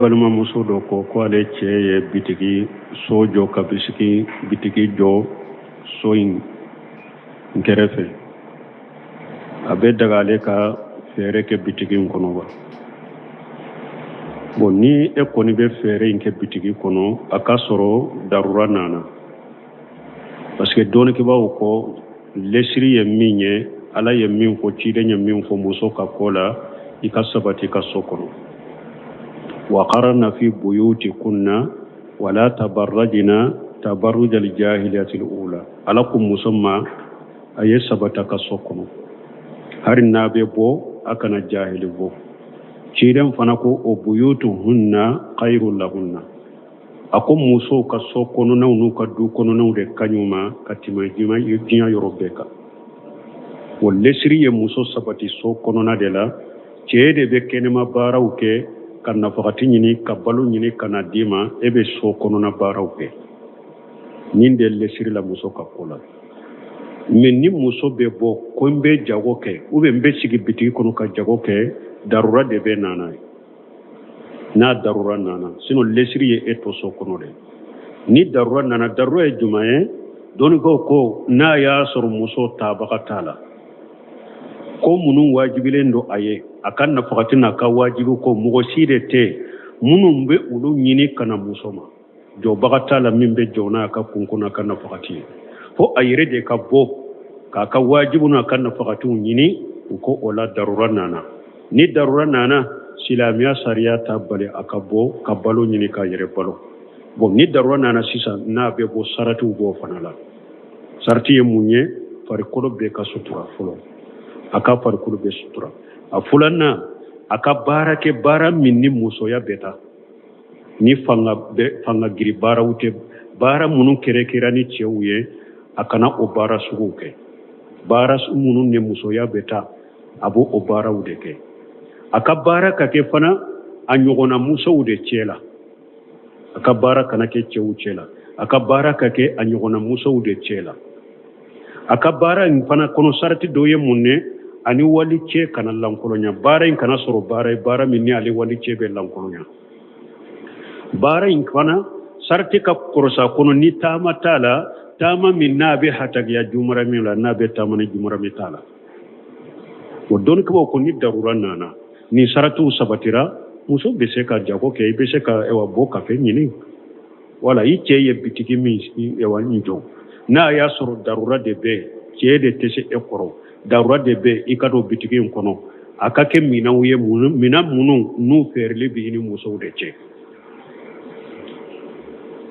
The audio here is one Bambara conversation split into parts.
Balimamuso dɔ ko ko ale cɛ ye bitigi so jɔ ka bisigi bitigi jɔ so in kɛrɛfɛ. A bɛ daga ale ka feere kɛ bitigi in kɔnɔ wa? Bon, ni e kɔni bɛ feere in kɛ bitigi kɔnɔ, a ka sɔrɔ darura nana, parce que dɔnnikɛbaaw ko lesiri ye min ye, Ala ye min fɔ, ciden ye min fɔ muso ka ko la, i ka sabati ka so kɔnɔ. Waqarna fi buyutikunna wala tabarrajna tabarrujal jahiliyatil ula. Ala ko muso ma, a ye sabata ka so kɔnɔ, hari n'a bɛ bɔ, a kana jahili bɔ. Ciden fana ko o buyutuhunna khayrun lahunna. A ko musow ka so kɔnɔnaw n'u ka du kɔnɔnaw de ka ɲi u ma ka tɛmɛ diɲɛ yɔrɔ bɛɛ kan. O lesiri ye muso sabati so kɔnɔna de la. Cɛ de bɛ kɛnɛma baaraw kɛ ka nafagati ɲini, ka balo ɲini ka na d'i ma, e bɛ so kɔnɔna baaraw kɛ. Nin de lesiri la muso ka ko la. Mais ni muso bɛ bɔ ko n bɛ jago kɛ ou bien n bɛ sigi bitigi kɔnɔ ka jago kɛ, darura de bɛ na n'a ye. N'a darura nana, sinon lesiri ye e to so kɔnɔ de. Ni darura nana, darura ye jumɛn ye? Dɔnnikaw ko n'a y'a sɔrɔ muso taabaga t'a la, ko minnu wajibilen don a ye, a ka nafagati n'a ka wajibi ko, mɔgɔ si de tɛ minnu bɛ olu ɲini ka na muso ma. Jɔbaga t'a la min bɛ jɔ n'a ka kunko n'a ka nafagati ye, fo a yɛrɛ de ka bɔ k'a ka wajibu n'a ka nafagatiw ɲini. U ko o la darura nana. Ni darura nana, silamɛya sariya t'a bali a ka bɔ ka balo ɲini k'a yɛrɛ balo. Bon, ni darura nana sisan, n'a bɛ bɔ, saratiw b'o fana la. Sarati ye mun ye? Farikolo bɛɛ ka sutura fɔlɔ, a ka farikolo bɛɛ sutura. A filanan, a ka baara kɛ baara min ni musoya bɛ taa, ni fanga bɛ fanga giri baaraw tɛ, baara minnu kɛrɛkɛra ni cɛw ye, a kana o baara suguw kɛ. Baara minnu ni musoya bɛ taa, a b'o o baaraw de kɛ. A ka baara ka kɛ fana a ɲɔgɔnna musow de cɛ la. A ka baara kana kɛ cɛw cɛ la, a ka baara ka kɛ a ɲɔgɔnna musow de cɛ la. A ka baara in fana kɔnɔ, sarati dɔ ye mun ye? Ani wali cɛ kana lankolonya. Baara in kana sɔrɔ baara ye baara min ni ale wali cɛ bɛ lankolonya. Baara in fana sarati ka kɔrɔsa kɔnɔ ni taama t'a la, taama min n'a bɛ hatagiya jumara min la, n'a bɛ taama ni jumara min t'a la. O dɔnnikɛbaw ko ni darura nana, ni saratiw sabatira, muso bɛ se ka jago kɛ. I bɛ se ka ɛwa bɔ ka fɛn ɲini. Wala i cɛ ye bitigi min ɛwa n jɔ, n'a y'a sɔrɔ darura de bɛ, cɛ de tɛ se e kɔrɔ, darura de bɛ i ka don bitigi in kɔnɔ, a ka kɛ minɛnw ye, minɛn minnu n'u feereli bɛ i ni musow de cɛ.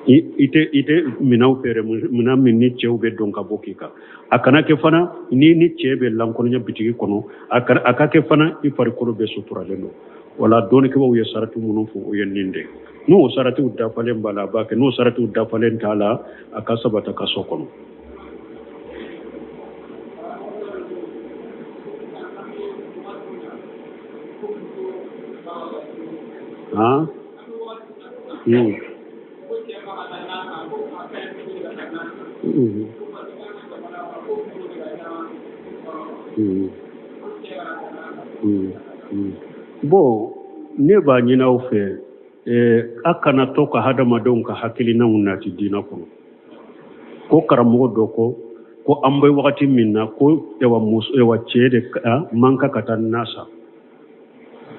I tɛ minɛnw feere minɛn min ni cɛw bɛ don ka bɔ k'i kan. A kana kɛ fana ni ni cɛ bɛ lankolonya bitigi kɔnɔ. A ka kɛ fana i farikolo bɛ suturalen don. Wala dɔnnikɛbaw ye sarati minnu fɔ, o ye nin de. N'o saratiw dafalen b'a la, a b'a kɛ. N'o saratiw dafalen t'a la, a ka sabata ka so kɔnɔ. Han mm. Mm. Mm. Mm. Mm. Bon, ne b'a ɲini aw fɛ, a kana to ka hadamadenw ka hakilinaw nati diinɛ kɔnɔ. Ko karamɔgɔ dɔ ko an bɛ wagati min na, ko ewa muso, ewa cɛ de man kan ka taa nasa,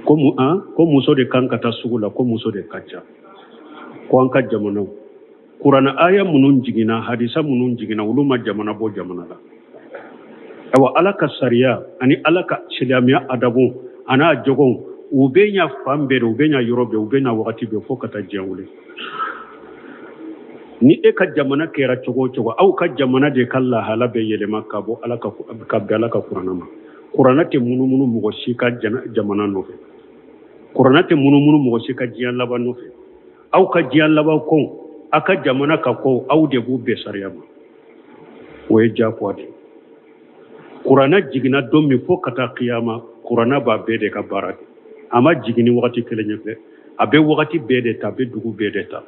ko mu ko muso de kan ka taa sugu la, ko muso de ka ca, ko an ka jamanaw kuranɛ aya minnu jiginna, hadisa minnu jiginna, olu ma jamana bɔ jamana la. Awa, Ala ka sariya ani Ala ka silamɛya adabu an'a jogow, u bɛ ɲa fan bɛɛ de, u bɛ ɲa yɔrɔ bɛɛ, u bɛ ɲa wagati bɛɛ, fo ka taa diɲɛ wuli. Ni e ka jamana kɛra cogo o cogo, aw ka jamana de ka lahala bɛ yɛlɛma ka bɔ Ala ka ka bɛn Ala ka kuranɛ ma. Kuranɛ tɛ munumunu mɔgɔ si ka jamana nɔfɛ. Kuranɛ tɛ munumunu mɔgɔ si ka diɲɛ laban nɔfɛ. Aw ka diɲɛ laban ko, aw ka jamana ka ko, aw de b'u bɛn sariya ma. O ye diyagoya de ye. Kuranɛ jiginna don min fo ka taa kiyama, kuranɛ b'a bɛɛ de ka baara kɛ. A ma jigin ni wagati kelen ɲɛfɛ, a bɛ wagati bɛɛ de ta, a bɛ dugu bɛɛ de ta.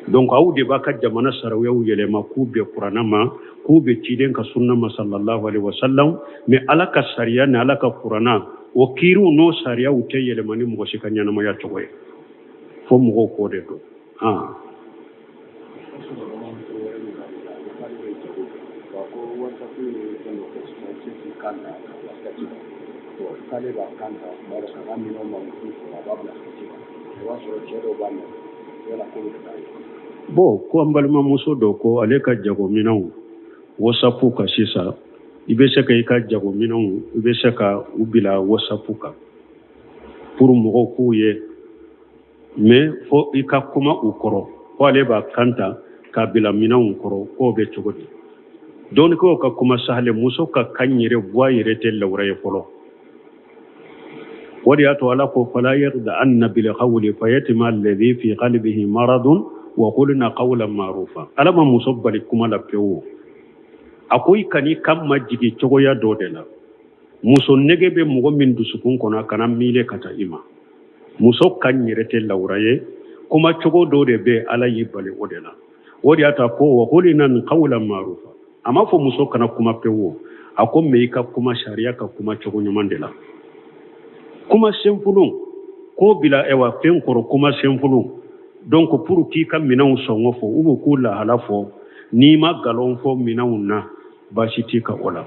Donc aw de b'a ka jamana sariyaw yɛlɛma k'u bɛn kuranɛ ma, k'u bɛn ciden ka sunna ma, sallallahu alaihi wasallam. Mais Ala ka sariya ni Ala ka kuranɛ, o kiiriw n'o sariyaw tɛ yɛlɛma ni mɔgɔ si ka ɲɛnamaya cogo ye. Fo mɔgɔw k'o de dɔn. K'ale b'a kan ta tuma dɔ k'a ka minɛnw mankutu fɔ a b'a bila statut kan, o b'a sɔrɔ cɛ dɔw b'a nɔfɛ, yala k'o bɛ kɛ Bon, ko an balimamuso dɔ ko ale ka jagominɛnw WhatsApp kan sisan, i bɛ se ka i ka jagominɛnw, i bɛ se ka u bila WhatsApp kan pour mɔgɔw k'u ye, mais fo i ka kuma u kɔrɔ, ko ale b'a kan ta k'a bila minɛnw kɔrɔ, k'o bɛ cogo di? Dɔnnikɛlaw ka kuma sahale, muso ka kan yɛrɛ voix yɛrɛ tɛ lawura ye fɔlɔ. O de y'a to Ala ko fala yakhda'anna bil qawli fayatma alladhi fi qalbihi maradun wa qulna qawlan ma'rufa. Ala ma muso bali kuma la pewu. A ko i kan'i kan majigin cogoya dɔ de la. Muso nege bɛ mɔgɔ min dusukun kɔnɔ, a kana miile ka taa i ma. Muso kan yɛrɛ tɛ lawura ye, kuma cogo dɔ de bɛ Ala y'i bali o de la. O de y'a to a ko wa qulna qawlan ma'rufa. A m'a fɔ muso kana kuma pewu, a ko mais i ka kuma sariya ka kuma cogo ɲuman de la. Kuma senfulu ko bila ɛwa fɛn kɔrɔ, kuma senfulu donc pour k'i ka minɛnw sɔngɔ fɔ ou bien k'u lahala fɔ, n'i ma nkalon fɔ minɛnw na baasi t'i kan o la.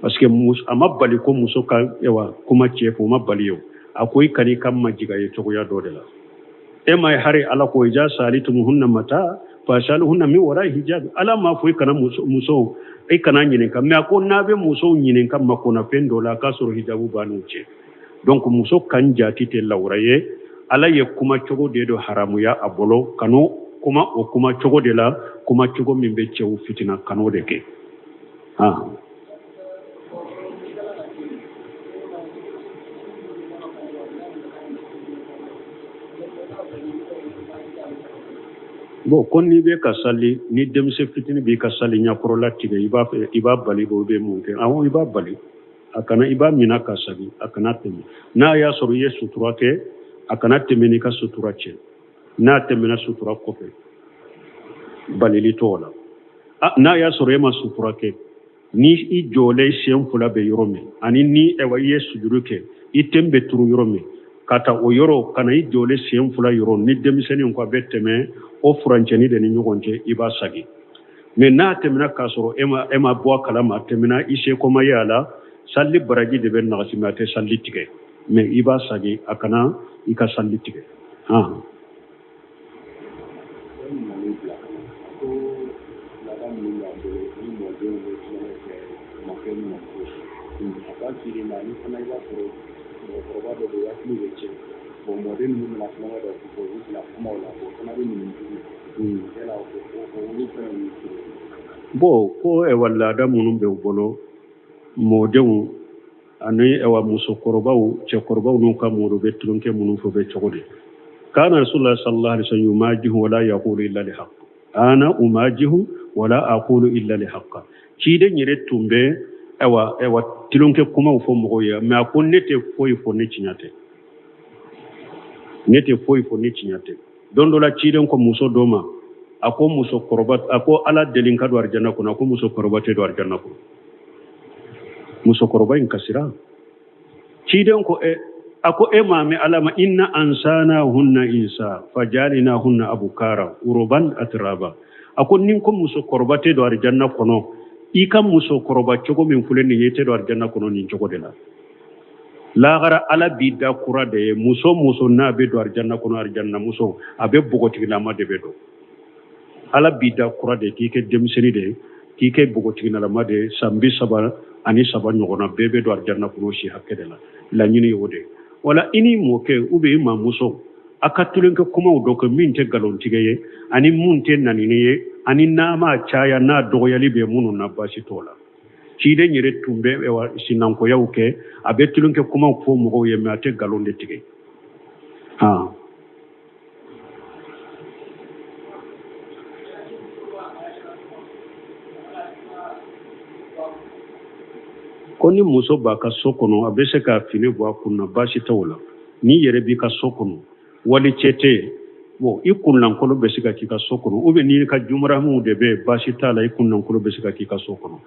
Parce que a ma bali ko muso ka ɛwa kuma cɛ fɔ, o ma bali o. A ko i kan'i kan majigin a ye cogoya dɔ de la. E ma ye hari Ala ko iza salitumuhunna mata fasaluhunna min wara'i hijab. Ala m'a fɔ i kana muso i kana ɲininka, mais a ko n'a bɛ musow ɲininka makonnafɛn dɔ la, a k'a sɔrɔ hijabu b'a n'u cɛ. Donc muso kan jati tɛ lawura ye. Ala ye kuma cogo de don haramuya a bolo, kan'o kuma o kuma cogo de la, kuma cogo min bɛ cɛw fitina, kan'o de kɛ. Bon, ko n'i bɛ ka sali, ni denmisɛn fitinin b'i ka sali ɲɛkɔrɔla tigɛ, i b'a fɛ, i b'a bali, o bɛ mun kɛ? Awɔ, i b'a bali, a kana, i b'a minɛ ka sali, a kana tɛmɛ. N'a y'a sɔrɔ i ye sutura kɛ, a kana tɛmɛ n'i ka sutura cɛ. N'a tɛmɛna sutura kɔfɛ, balili t'o la. N'a y'a sɔrɔ e ma sutura kɛ, ni i jɔlen siɲɛ fila bɛ yɔrɔ min, ani ni ɛwa i ye sujuru kɛ, i ten bɛ turu yɔrɔ min, ka taa o yɔrɔ, ka na i jɔlen siɲɛ fila yɔrɔ, ni denmisɛnnin ko a bɛ tɛmɛ o furancɛni de ni ɲɔgɔn cɛ, i b'a sagi. Mais n'a tɛmɛna k'a sɔrɔ e ma bɔ a kalama, a tɛmɛna i seko ma ye a la, sali baraji de bɛ nagasi, mais a tɛ sali tigɛ. Mais i b'a sagi, a kana i ka sali tigɛ. Bon, ko ɛwa laada minnu bɛ u bolo, mɔdenw ani ɛwa musokɔrɔbaw, cɛkɔrɔbaw n'u ka mɔdenw bɛ tulonkɛ minnu fɔ bɛ cogo di? Kana Rasulullah sallallahu alaihi wasallam yumajihu wala yaqulu illa li haqq. Ana umajihu wala aqulu illa li haqq. Ciden yɛrɛ tun bɛ ɛwa tulonkɛ kumaw fɔ mɔgɔw ye, mais a ko ne tɛ foyi fɔ ni tiɲɛ tɛ. Ne tɛ foyi fɔ ni tiɲɛ tɛ. Don dɔ la ciden ko muso dɔ ma, a ko musokɔrɔba, a ko Ala deli ka don arijana kɔnɔ, a ko musokɔrɔba tɛ don arijana kɔnɔ. Musokɔrɔba in kasira. Ciden ko a ko e maa mɛn Ala ma, inna ansana hunna insa fajalina hunna abukara uruban atraba. A ko ni ko musokɔrɔba tɛ don arijana kɔnɔ, i ka musokɔrɔba cogo min filɛ nin ye, i tɛ don arijana kɔnɔ nin cogo de la. Lahara Ala b'i da kura de ye, muso muso n'a bɛ don arijana kɔnɔ, arijana muso a bɛ npogotigilama de bɛ don. Ala b'i da kura de ye, k'i kɛ denmisɛnnin de ye, k'i kɛ npogotiginalama de ye, san 33 ɲɔgɔnna bɛɛ bɛ don arijana kɔnɔ o si hakɛ de la. Laɲini ye o de ye. Wala i ni mɔkɛ ou bien i mamuso, a ka tulonkɛ kumaw dɔ kɛ min tɛ nkalontigɛ ye, ani mun tɛ nanini ye, ani n'a ma caya n'a dɔgɔyali bɛ minnu na, baasi t'o la. Ciden yɛrɛ tun bɛ sinankoyaw kɛ, a bɛ tulonkɛ kumaw fɔ mɔgɔw ye, mais a tɛ nkalon de tigɛ. Ko ni muso b'a ka so kɔnɔ, a bɛ se ka fini bɔ a kun na, baasi t'o la. N'i yɛrɛ b'i ka so kɔnɔ, wali cɛ tɛ yen, bon, i kunlankolon bɛ se ka k'i ka so kɔnɔ, ou bien n'i ka jumaramuw de bɛ yen, baasi t'a la, i kunlankolon bɛ se ka k'i ka so kɔnɔ.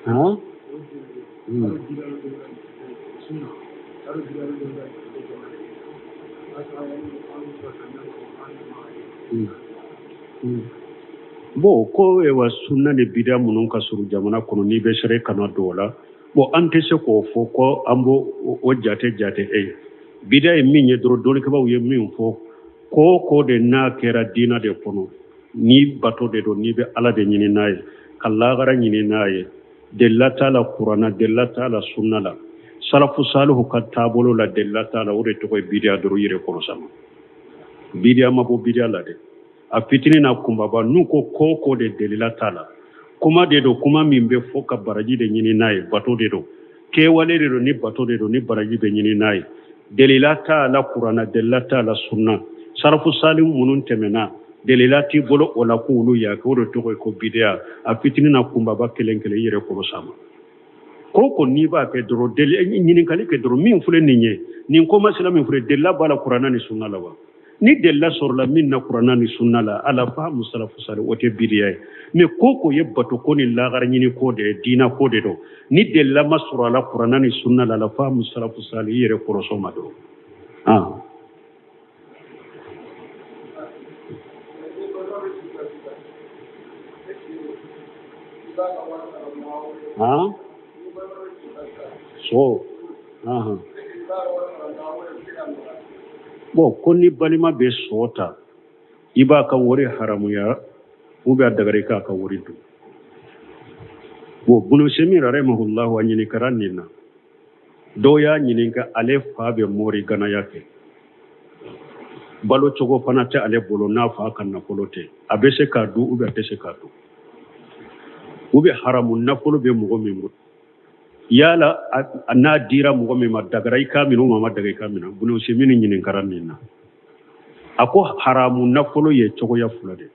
Han? Bon, ko ewa sunna ni bida minnu ka surun jamana kɔnɔ, n'i bɛ siran i kana don o la. Bon, an tɛ se k'o fɔ ko an b'o o jate jate e ye. Bida ye min ye dɔrɔn, dɔnnikɛbaaw ye min fɔ, ko o ko de n'a kɛra diina de kɔnɔ, ni bato de don, n'i bɛ Ala de ɲini n'a ye, ka lagara ɲini n'a ye, delila t'a la kurana, delila t'a la sunna la, salafu salihu ka taabolo la, delila t'a la, o de tɔgɔ ye bidiya dɔrɔn. I yɛrɛ kɔrɔsa ma, bidiya ma bɔ bidiya la dɛ. A fitinin n'a kunbaba, n'u ko ko o ko de delila t'a la, kuma de don, kuma min bɛ fɔ ka baraji de ɲini n'a ye, bato de don, kɛwale de don, ni bato de don, ni baraji bɛ ɲini n'a ye, delila t'a la kurana, delila t'a la sunna, sarafu salihu minnu tɛmɛna, delila t'i bolo o la k'olu y'a kɛ, o de tɔgɔ ye ko bidiya. A fitinin n'a kunbaba kelen kelen, i yɛrɛ kɔrɔsa ma. Ko ko n'i b'a kɛ dɔrɔn, ɲininkali kɛ dɔrɔn, min filɛ nin ye, nin ko masina min filɛ, delila b'a la kurana ni sunna la wa? Ni delila sɔrɔla min na kurana ni sunna la, ala fahamu salafu sali, o tɛ bidiya ye. Mais ko ko ye bato ko ni lagara ɲini ko de ye, diina ko de don, ni delila ma sɔrɔ a la kurana ni sunna la, ala fahamu salafu sali, i yɛrɛ kɔrɔsɔ ma dɔrɔn. Ah. Ah? So. Ah. Bon, ko ni balima bɛ sɔ ta, i b'a ka wari haramuya ou bien a dagara i k'a ka wari dun? Bon, Bunu Usaymin rahimahullahu a ɲininkara nin na. Dɔw y'a ɲininka, ale fa bɛ mori ganaya kɛ, balo cogo fana tɛ ale bolo n'a fa ka nafolo tɛ, a bɛ se k'a dun ou bien a tɛ se k'a dun? Ou bien haramu nafolo bɛ mɔgɔ min bolo, yala n'a dira mɔgɔ min ma, dagara i k'a minɛ ou ma daga i k'a minɛ? Bunu Usaymin ɲininkara nin na. A ko haramu nafolo ye cogoya fila de.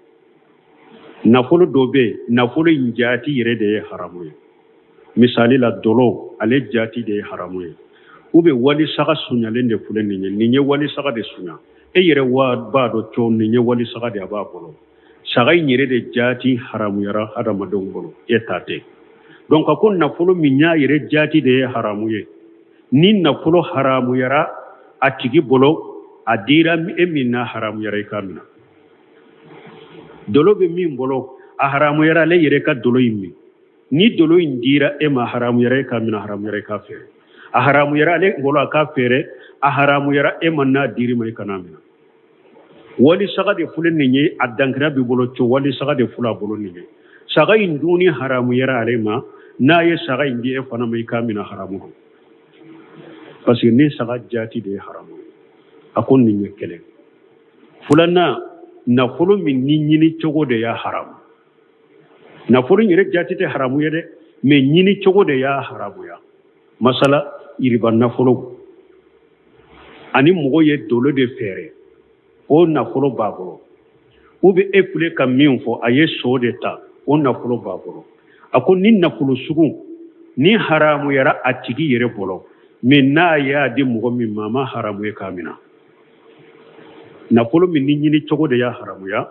Nafolo dɔ bɛ yen, nafolo in jaati yɛrɛ de ye haramu ye. Misali la, dɔlɔ, ale jaati de ye haramu ye. Ou bien wali saga sunyalen de filɛ nin ye, nin ye wali saga de sunya, e yɛrɛ wa b'a dɔn co nin ye wali saga de a b'a bolo, saga in yɛrɛ de jaati haramuyara hadamadenw bolo, e ta tɛ. Donc a ko nafolo min y'a yɛrɛ jaati de ye haramu ye, ni nafolo haramuyara a tigi bolo, a dira e min na, haramuyara i k'a minɛ. Dolo bɛ min bolo, a haramuyara ale yɛrɛ ka dolo in min, ni dolo in dira e ma, haramuyara e k'a minɛ, haramuyara e k'a feere. A haramuyara ale bolo a k'a feere, a haramuyara e ma n'a dir'i ma, i kana minɛ. Wali saga de filɛ nin ye, a dankira b'i bolo co, wali saga de filɛ a bolo nin ye, saga in dunni haramuyara ale ma, n'a ye saga in di e fana ma, i k'a minɛ, haramu don, parce que ni saga jaati de ye haramu ye. A ko nin ye kelen. Filanan, nafolo min ni ɲini cogo de y'a haramu. Nafolo in yɛrɛ jaati tɛ haramu ye dɛ, mais ɲini cogo de y'a haramuya. Masala, iriba nafolo ani mɔgɔ ye dolo de feere, o nafolo b'a bolo, ou bien e filɛ ka min fɔ, a ye so de ta, o nafolo b'a bolo. A ko ni nafolo sugu ni haramuyara a tigi yɛrɛ bolo, mais n'a y'a di mɔgɔ min ma, a ma haramu ye k'a minɛ. Nafolo min ni ɲini cogo de y'a haramuya,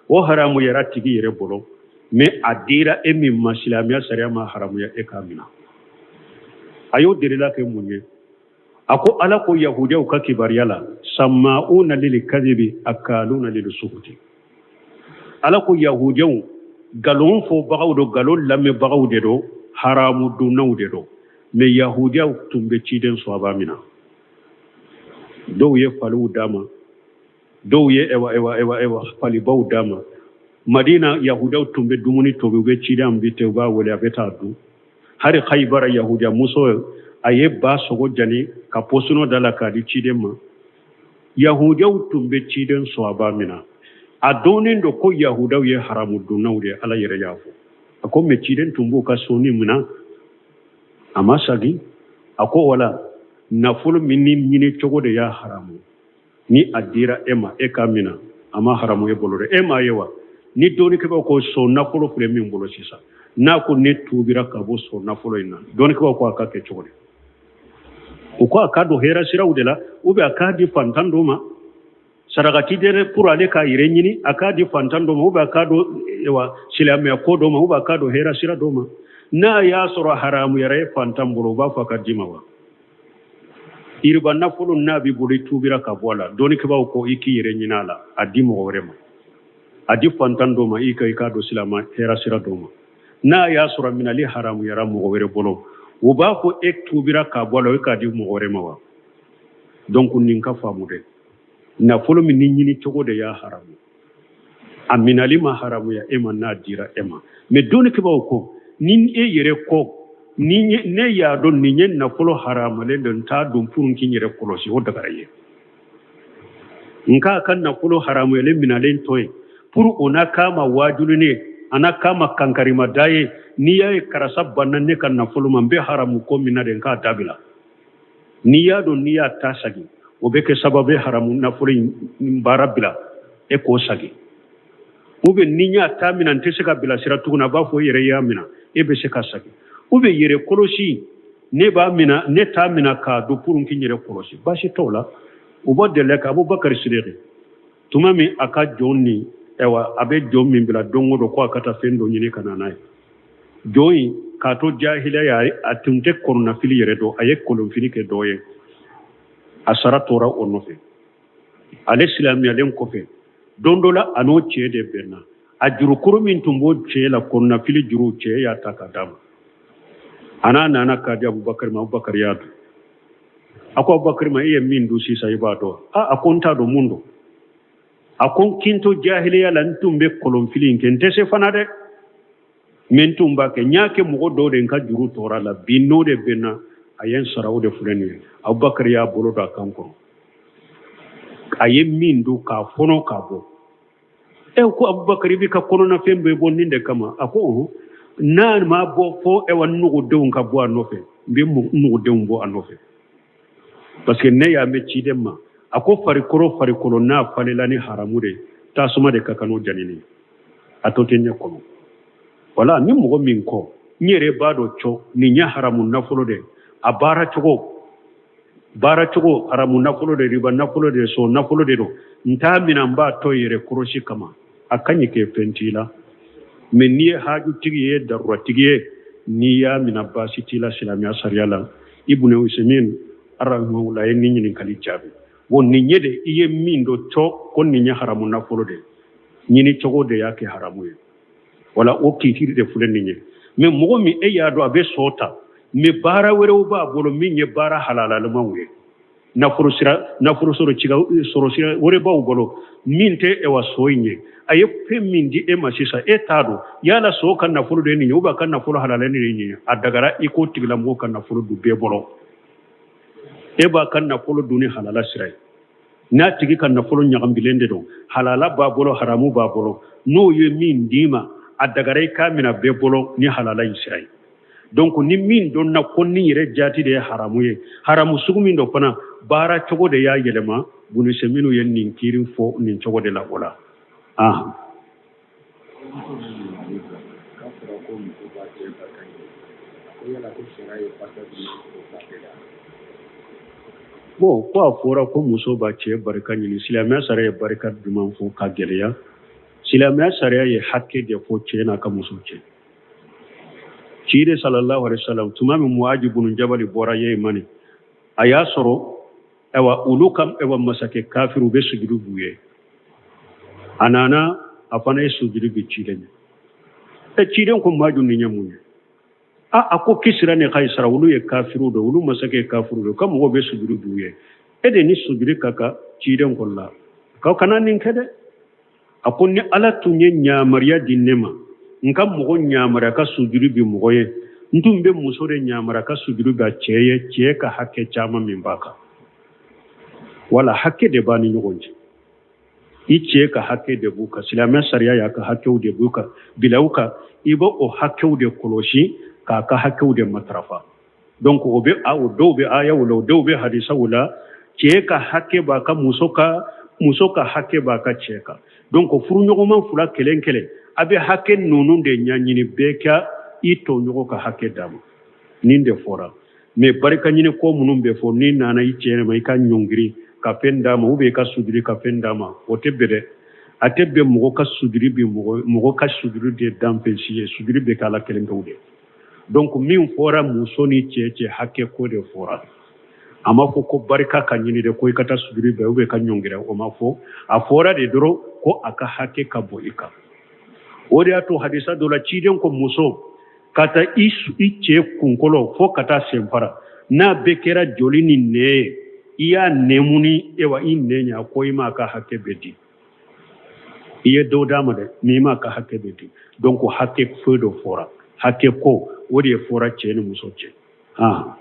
o haramuyara tigi yɛrɛ bolo, mais a dira e min ma, silamɛya sariya ma haramuya e k'a minɛ. A y'o delila kɛ mun ye? A ko Ala ko yahudiyaw ka kibaruya la, sama'una lil kadhibi akaluna lil suhuti. Ala ko yahudiyaw nkalon fɔbagaw don, nkalon lamɛnbagaw de don, haramu dunnaw de don. Mais yahudiyaw tun bɛ ciden sɔaba minɛ, dɔw ye faliw d'a ma, dɔw ye ewa ewa ewa ewa falibaw d'a ma. Madina yahudiyaw tun bɛ dumuni tobi, u bɛ ciden invité, u b'a wele, a bɛ taa dun. Hari Haibara yahudiya muso a ye ba sogo jani ka pɔsɔnɔ da la k'a di ciden ma. Yahudiyaw tun bɛ ciden sɔaba minɛ. A dɔnnen don ko yahudiyaw ye haramu dunnaw de ye, Ala yɛrɛ y'a fɔ. A ko mais ciden tun b'u ka soni minɛ, a ma sagi. A ko wala nafolo min ni ɲini cogo de y'a haramu, ni a dira e ma, e k'a minɛ, a ma haramu e bolo dɛ. E m'a ye wa, ni dɔnnikɛbaaw ko so nafolo filɛ min bolo sisan, n'a ko ne tuubira ka bɔ so nafolo in na, dɔnnikɛbaaw ko a ka kɛ cogo di? U ko a k'a don hɛrɛ siraw de la, ou bien a k'a di fantan dɔ ma. Sarakati dɛ pour ale k'a yɛrɛ ɲini, a k'a di fantan dɔ ma, ou bien a k'a don wa silamɛya ko dɔ ma, ou bien a k'a don hɛrɛ sira dɔ ma. N'a y'a sɔrɔ haramuyara e fantan bolo, u b'a fɔ a ka d'i ma wa? Iriba nafolo n'a b'i bolo, i tuubira ka bɔ a la, dɔnnikɛbaaw ko i k'i yɛrɛ ɲini a la, a di mɔgɔ wɛrɛ ma, a di fantan dɔ ma, i ka i k'a don silamɛ hɛrɛ sira dɔ ma. N'a y'a sɔrɔ minali haramuyara mɔgɔ wɛrɛ bolo, u b'a fɔ e tuubira ka bɔ a la, e k'a di mɔgɔ wɛrɛ ma wa? Donc nin ka faamu dɛ, nafolo min ni ɲini cogo de y'a haramu, a minali ma haramuya e ma n'a dira e ma. Mais dɔnnikɛbaaw ko ni e yɛrɛ ko ni ne y'a dɔn nin ye nafolo haramalen don, n t'a dun pour n k'i yɛrɛ kɔlɔsi, o dagara ye. Nka a ka nafolo haramuyalen minalen to yen pour o n'a k'a ma waajuli ne a n'a k'a ma kankarimada ye, n'i y'a ye karisa banna ne ka nafolo ma, n bɛ haramu ko min na de, n k'a dabila. N'i y'a dɔn n'i y'a ta sagin, o bɛ kɛ sababu ye haramu nafolo in baara bila, e k'o sagin. Ou bien ni y'a ta minɛ, n tɛ se ka bilasira tuguni, a b'a fɔ i yɛrɛ y'a minɛ, e bɛ se ka sagin. Ou bien yɛrɛ kɔlɔsi, ne b'a minɛ, ne t'a minɛ k'a dun pour n k'i yɛrɛ kɔlɔsi, baasi t'o la. U b'a deli ka Abubakar Sidiki, tuma min a ka jɔn ni ayiwa a bɛ jɔn min bila don o don ko a ka taa fɛn dɔ ɲini ka na n'a ye, jɔn in k'a to jahiliya ye, a tun tɛ kɔnɔnafili yɛrɛ dɔn, a ye kolonfili kɛ dɔ ye, a sara tora o nɔfɛ. Ale silamɛyalen kɔfɛ, don dɔ la a n'o cɛ de bɛnna, a jurukuru min tun b'o cɛ la, kɔnɔnafili juru, cɛ y'a ta ka d'a ma. A n'a nana k'a di Abubakar ma, Abubakar y'a dun. A ko Abubakar ma, e ye min dun sisan, i b'a dɔn? A ko n t'a dɔn mun don. A ko n kin to jahiliya la, n tun bɛ kolonfili in kɛ, n tɛ se fana dɛ, mais n tun b'a kɛ, n y'a kɛ mɔgɔ dɔw de, n ka juru tora la, bi n'o de bɛnna, a ye n sara, o de filɛ nin ye. Abubakar y'a bolo don a kan kɔrɔ, a ye min dun k'a fɔnɔ k'a bɔ. E ko Abubakar, i b'i ka kɔnɔnafɛn bɛɛ bɔ nin de kama? A ko ɔhɔn, n'a ma bɔ fo ɛwa nugudenw ka bɔ a nɔfɛ, n bɛ nugudenw bɔ a nɔfɛ, parce que ne y'a mɛn ciden ma, a ko farikolo farikolo n'a falela ni haramu de, tasuma de ka kan n'o janini, a to tɛ ne kɔnɔ. Wala ni mɔgɔ min kɔ n yɛrɛ b'a dɔn cɔ nin ye haramu nafolo de, a baara cogo baara cogo haramu nafolo de, riba nafolo de, so nafolo de don, n t'a minɛ, n b'a to yɛrɛ kɔlɔsi kama, a ka ɲi kɛ fɛn t'i la. Mais n'i ye hajutigi ye, daruratigi ye, n'i y'a minɛ baasi t'i la silamɛya sariya la. Ibn Usaymin rahimahullah ye nin ɲininkali jaabi. Bon, nin ye de i ye min dɔn cɔ ko nin ye haramu nafolo de, ɲini cogo de y'a kɛ haramu ye, wala o kiitiri de filɛ nin ye. Mais mɔgɔ min e y'a dɔn a bɛ sɔ ta, mais baara wɛrɛw b'a bolo min ye baara halalalimaw ye, nafolo sira, nafolo sɔrɔ ciga sɔrɔ sira wɛrɛ b'aw bolo min tɛ ɛwa sɔ in ye. A ye fɛn min di e ma sisan, e t'a dɔn yala sɔ ka nafolo de ye nin ye ou bien a ka nafolo halalalen de ye nin ye. A dagara i k'o tigilamɔgɔ ka nafolo dun bɛɛ bolo. E b'a ka nafolo dun ni halala sira ye. N'a tigi ka nafolo ɲagambilen de don, halala b'a bolo, haramu b'a bolo, n'o ye min d'i ma, a dagara i k'a minɛ bɛɛ bolo ni halala in sira ye. Donc ni min dɔnna ko nin yɛrɛ jaati de ye haramu ye, haramu sugu min dɔ fana baara cogo de y'a yɛlɛma, Ibn Usaymin ye nin kiiri fɔ nin cogo de la o la. Ahan. Bon, ko a fɔra ko muso b'a cɛ barika ɲini, silamɛya sariya ye barika jumɛn fɔ ka gɛlɛya? Silamɛya sariya ye hakɛ de fɔ cɛ n'a ka muso cɛ. Ciden sallallahu alaihi wasallam, tuma min Muaji bunu Jabali bɔra Yemani, a y'a sɔrɔ ayiwa olu ka ayiwa masakɛ kafiru bɛ sujudu b'u ye. A nana, a fana ye sujudu bi ciden ye. E ciden ko Muaji, nin ye mun ye? A ko Kisira ni Kayisara, olu ye kafiru de, olu masakɛ ye kafiru de, ka mɔgɔw bɛ sujudu b'u ye, e de ni sujudu ka kan. Ciden ko la k'aw kana nin kɛ dɛ. A ko ni Ala tun ye ɲamariya di ne ma n ka mɔgɔ ɲamariya ka sujudu bi mɔgɔ ye, n tun bɛ muso de ɲamariya ka sujudu bi a cɛ ye, cɛ ka hakɛ caman min b'a kan. Wala hakɛ de b'a ni ɲɔgɔn cɛ, i cɛ ka hakɛ de b'u kan, silamɛ sariya y'a ka hakɛw de b'u kan bila u kan, i b'o o hakɛw de kɔlɔsi k'a ka hakɛw de matarafa. Donc o bɛ o dɔw bɛ ayaw la, o dɔw bɛ hadisaw la. Cɛ ka hakɛ b'a ka muso ka, muso ka hakɛ b'a ka cɛ kan. Donc furuɲɔgɔnma fila kelen kelen, a bɛ hakɛ ninnu de ɲɛɲini, bɛɛ ka i tɔɲɔgɔn ka hakɛ d'a ma. Nin de fɔra. Mais barika ɲini ko minnu bɛ fɔ, n'i nana i cɛ ma, i ka ɲɔngiri ka fɛn d'a ma ou bien i ka sujudi ka fɛn d'a ma, o tɛ bɛn dɛ. A tɛ bɛn mɔgɔ ka sujudi bi mɔgɔ ka sujudi de danfɛn si ye. Sujudi bɛ kɛ Ala kelen pewu de. Donc min fɔra muso ni cɛ cɛ hakɛ ko de fɔra. A ma fɔ ko barika ka ɲini de ko i ka taa sujudi bɛɛ ou bien ka ɲɔngirɛ, o ma fɔ. A fɔra de dɔrɔn ko a ka hakɛ ka bon i kan. O de y'a to hadisa dɔ la, ciden ko muso ka taa i cɛ kunkolo fo ka taa senfara, n'a bɛɛ kɛra joli ni nɛ ye, i y'a nɛmu ni ewa i nɛ ɲa, ko i m'a ka hakɛ bɛɛ di. I ye dɔ d'a ma dɛ, mais i m'a ka hakɛ bɛɛ di. Donc hakɛ foyi dɔ fɔra, hakɛ ko o de fɔra cɛ ni muso cɛ. Ah.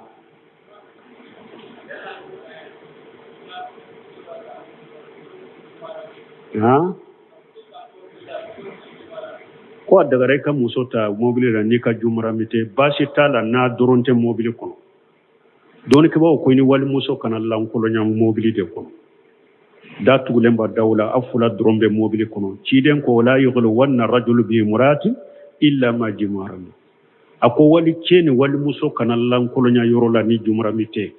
Ah. Ko a dagara i ka muso ta mobili la n'i ka jumarami tɛ, baasi t'a la n'a dɔrɔn tɛ mobili kɔnɔ. Dɔnnikɛbaaw ko i ni walimuso kana lankolonya mobili de kɔnɔ. Da tugulen ba daw la, a fula dɔrɔn bɛ mobili kɔnɔ. Ciden ko la yukhluwanna rajulu bi imra'atin illa ma jimarami. A ko wali cɛ ni walimuso kana lankolonya yɔrɔ la ni jumarami tɛ.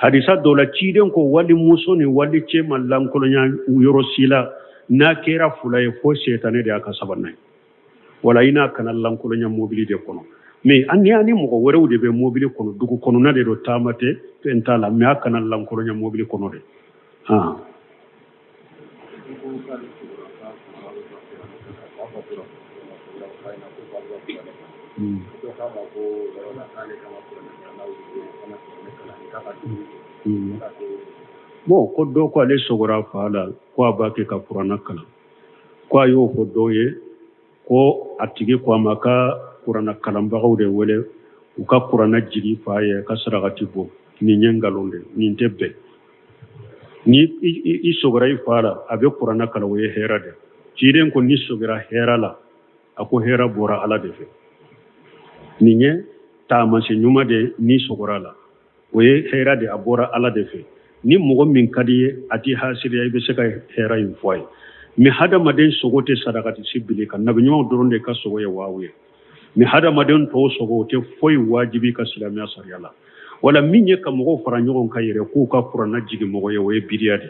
Hadisa dɔ la, ciden ko walimuso ni wali cɛ ma lankolonya yɔrɔ si la n'a kɛra fula ye, fo setanɛ de y'a ka sabanan ye. Wala i n'a kana lankolonya mobili de kɔnɔ. Mais an ni ani mɔgɔ wɛrɛw de bɛ mobili kɔnɔ, dugu kɔnɔna de don, taama tɛ, fɛn t'a la, mais a kana lankolonya mobili kɔnɔ de. Ah. Bon, ko dɔ ko ale sogora fa la ko a b'a kɛ ka kuranna kalan, ko a y'o fɔ dɔ ye, ko a tigi ko a ma ka kuranna kalanbagaw de wele u ka kuranna jigi fa ye ka sarakati bɔ. Nin ye nkalon de, nin tɛ bɛn. Ni i sogora i fa la a bɛ kuranna kalan, o ye hɛrɛ de. Ciden ko ni sogora hɛrɛ la, a ko hɛrɛ bɔra Ala de fɛ. Nin ye taamasiyɛn ɲuman de, ni sogora la o ye hɛrɛ de, a bɔra Ala de fɛ. Ni mɔgɔ min ka di ye, a t'i hasiriya, i bɛ se ka hɛrɛ in fɔ a ye. Mais hadamaden sogo tɛ sarakati si bili kan, nabi ɲumanw dɔrɔn de ka sogo ye waawu ye. Mais hadamaden tɔw sogo o tɛ foyi wajibi ka silamɛya sariya la. Wala min ye ka mɔgɔw fara ɲɔgɔn kan yɛrɛ k'u ka kuranna jigin mɔgɔ ye, o ye bidiya de.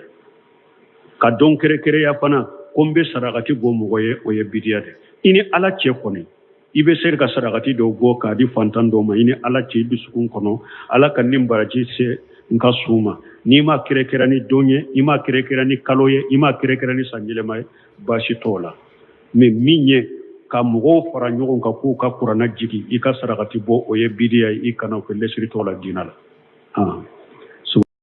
Ka dɔn kɛrɛkɛrɛya fana ko n bɛ sarakati bɔ mɔgɔ ye, o ye bidiya de. I ni Ala cɛ kɔni, i bɛ se ka sarakati dɔw bɔ k'a di fantan dɔw ma, i ni Ala cɛ, i dusukun kɔnɔ, Ala ka nin baraji se n ka su ma. N'i ma kɛrɛkɛrɛ ni don ye, i ma kɛrɛkɛrɛ ni kalo ye, i ma kɛrɛkɛrɛ ni san yɛlɛma ye, baasi t'o la. Mais min ye ka mɔgɔw fara ɲɔgɔn kan k'u ka kuranna jigin, i ka sarakati bɔ, o ye bidiya ye, i kana o kɛ, lesiri t'o la diinɛ la.